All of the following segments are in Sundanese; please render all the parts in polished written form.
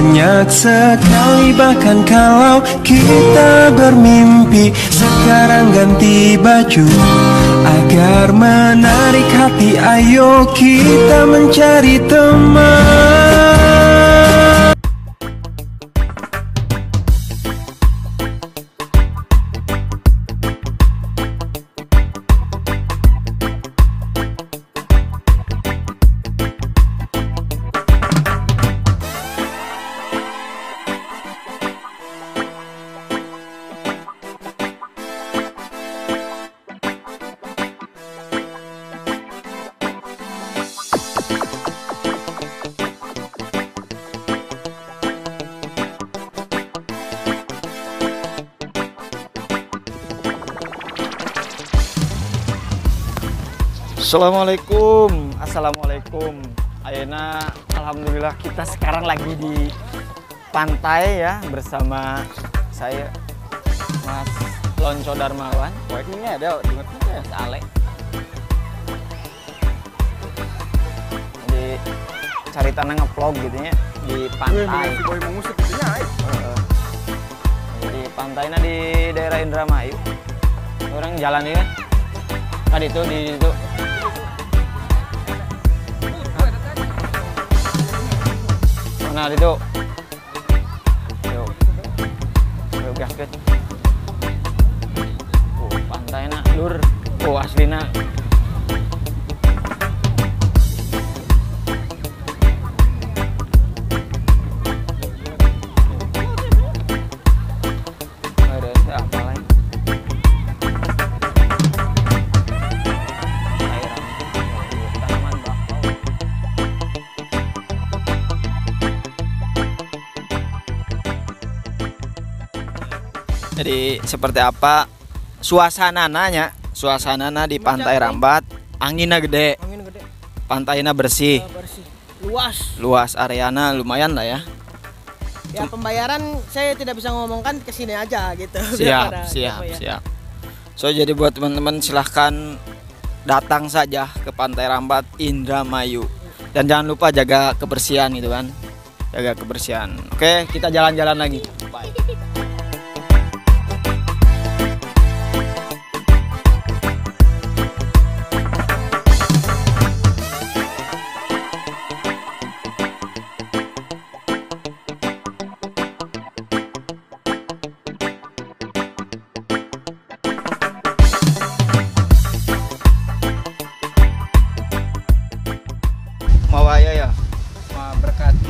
Banyak sekali bahkan kalau kita bermimpi. Sekarang ganti baju agar menarik hati. Ayo kita mencari teman. Assalamualaikum, assalamualaikum. Ayeuna, alhamdulillah kita sekarang lagi di pantai ya bersama saya Mas Lonco Darmawan. Wah, ini ada Mas Ale. Jadi cari tanah ngevlog gitu ya di pantai. Di pantainya di daerah Indramayu. Orang jalan ini kan? Tadi itu di itu. Nah itu, yuk, yuk gasket. Oh pantainya lur, oh aslina. Ada apa lagi? Tanaman bakau. Jadi seperti apa suasananya? Suasanana di Pantai Rambat, anginnya gede, angin gede. Pantainya bersih. Bersih. Luas. Luas areana lumayan lah ya. Ya pembayaran saya tidak bisa ngomongkan ke sini aja gitu. Siap, siap, ya. Siap. So jadi buat teman-teman silahkan datang saja ke Pantai Rambat Indramayu. Dan jangan lupa jaga kebersihan gitu kan. Jaga kebersihan. Oke, kita jalan-jalan lagi. Bye.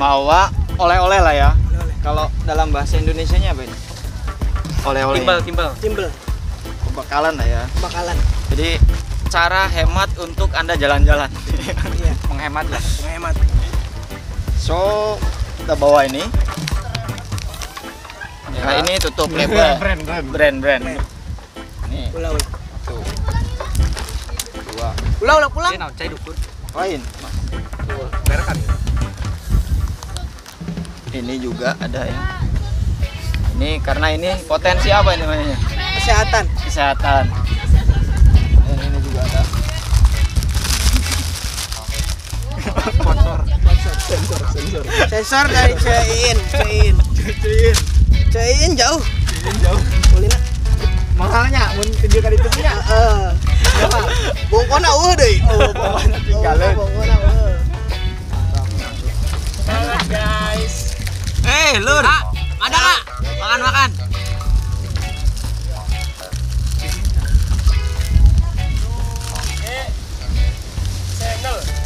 Mawa oleh-oleh lah ya. Kalau dalam bahasa Indonesianya apa ini? Oleh-oleh. Timbel, timbel. Timbel. Pembekalan lah ya. Pembekalan. Jadi cara hemat untuk Anda jalan-jalan. Iya. Menghemat lah. Menghemat. So, kita bawa ini. Ya, nah, ini tutup label. Brand, brand. Brand, brand. Ini. Ulah, ulah. Tuh. Dua. Ulah, ulah pulang. Ini naon cai dukun. Lain. Tuh, merek kan. Ini juga ada ya. Ini karena ini potensi apa ini namanya? Kesehatan. Kesehatan. Dan ini juga ada. Sponsor. Sensor, sensor. Sensor dari Cein, Cein. Cein. Cein jauh. Cein jauh. Ulina. Mahalnya mun video kali itu punya. Heeh. Bongkona eueuh deui. Oh, bongkona tinggalan. Bongkona eueuh. Guys. Eh, lur. Ada nggak? Makan-makan.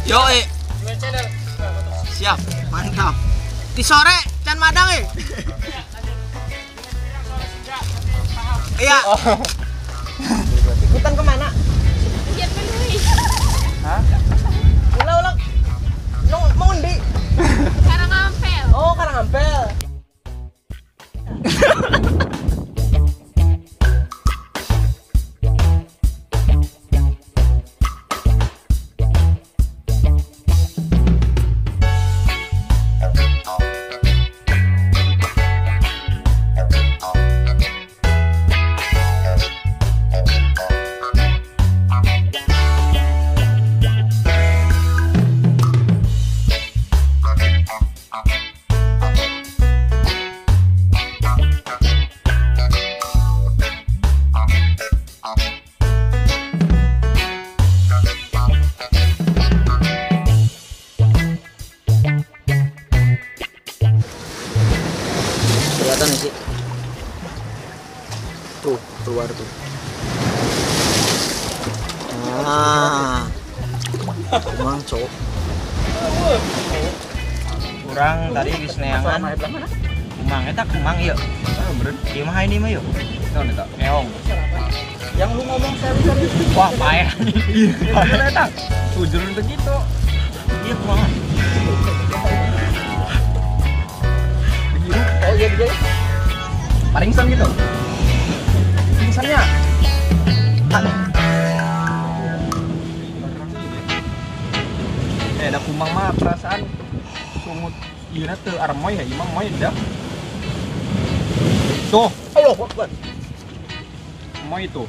Yo, Siap, mantap. Di sore can madang eh. Iya. Oh. Ikutan kemana? Hah? Ulah ulah. Mau ndi? Karangampel. Oh, Karangampel. Tuh, keluar tuh. Ah. Kumang, cowok. Kurang tadi geus neangan. Kumang eta kumang ieu. Ieu mah ini mah yuk. Naon eta? Keong. Yang lu ngomong serius. Wah, paeh. Iya, eta. Sujur teh gitu. Iya kumang. Oh iya iya. Paringsan gitu. Pingsannya. Ada kumang mah perasaan sungut ieu teu armoy ya, imang moy dah. Tuh, Allahu Akbar. Moy itu.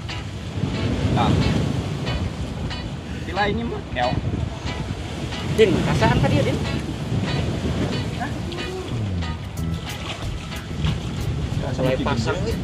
Nah. Sila ini mah keong. Din, kasahan ka dieu, Din? Hah? Mulai pasang nih.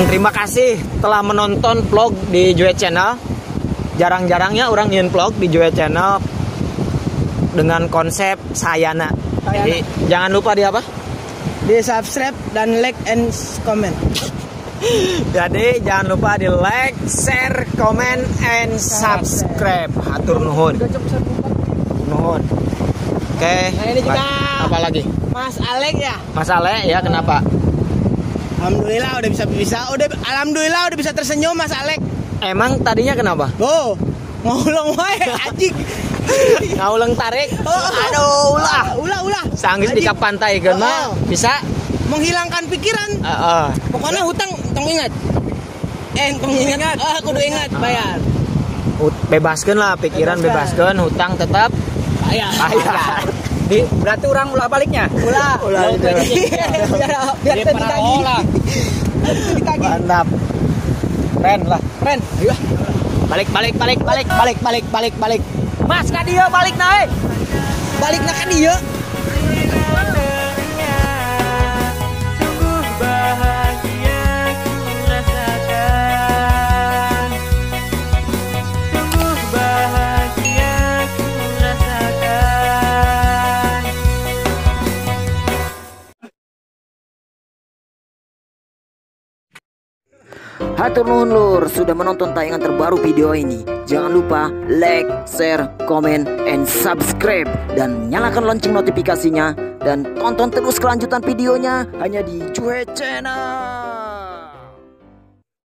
Terima kasih telah menonton vlog di Joe Channel. Jarang-jarangnya orang nyin vlog di Joe Channel dengan konsep Sayana. Jadi jangan lupa di apa? Di subscribe dan like and comment. Jadi jangan lupa di like, share, comment, and subscribe. Hatur nuhun. Nuhun. Oke. Nah, ini juga apa lagi? Mas Alek ya. Mas Alek ya, kenapa? Alhamdulillah udah bisa alhamdulillah udah bisa tersenyum Mas Alek. Emang tadinya kenapa? Oh, ngulung wae anjing. Ngulung tarik. Oh, aduh, ulah. Ulah. Sanggis di pantai kan mah bisa menghilangkan pikiran. Pokoknya hutang tong ingat. Tong ingat. Ah, kudu ingat bayar. Bebaskan lah pikiran, bebaskan, hutang tetap bayar. Di, berarti orang ulah baliknya. Ulah. Biar ditagih. Ditagih. Mantap. Keren lah. Keren. Ayo. Balik. Mas ka dieu balik naik. Balik na ka dieu. Sungguh bahagia ku rasakan. Sungguh bahagia ku rasakan. Hatur nuhun lur sudah menonton tayangan terbaru video ini. Jangan lupa like, share, comment, and subscribe. Dan nyalakan lonceng notifikasinya. Dan tonton terus kelanjutan videonya hanya di Juhe Channel.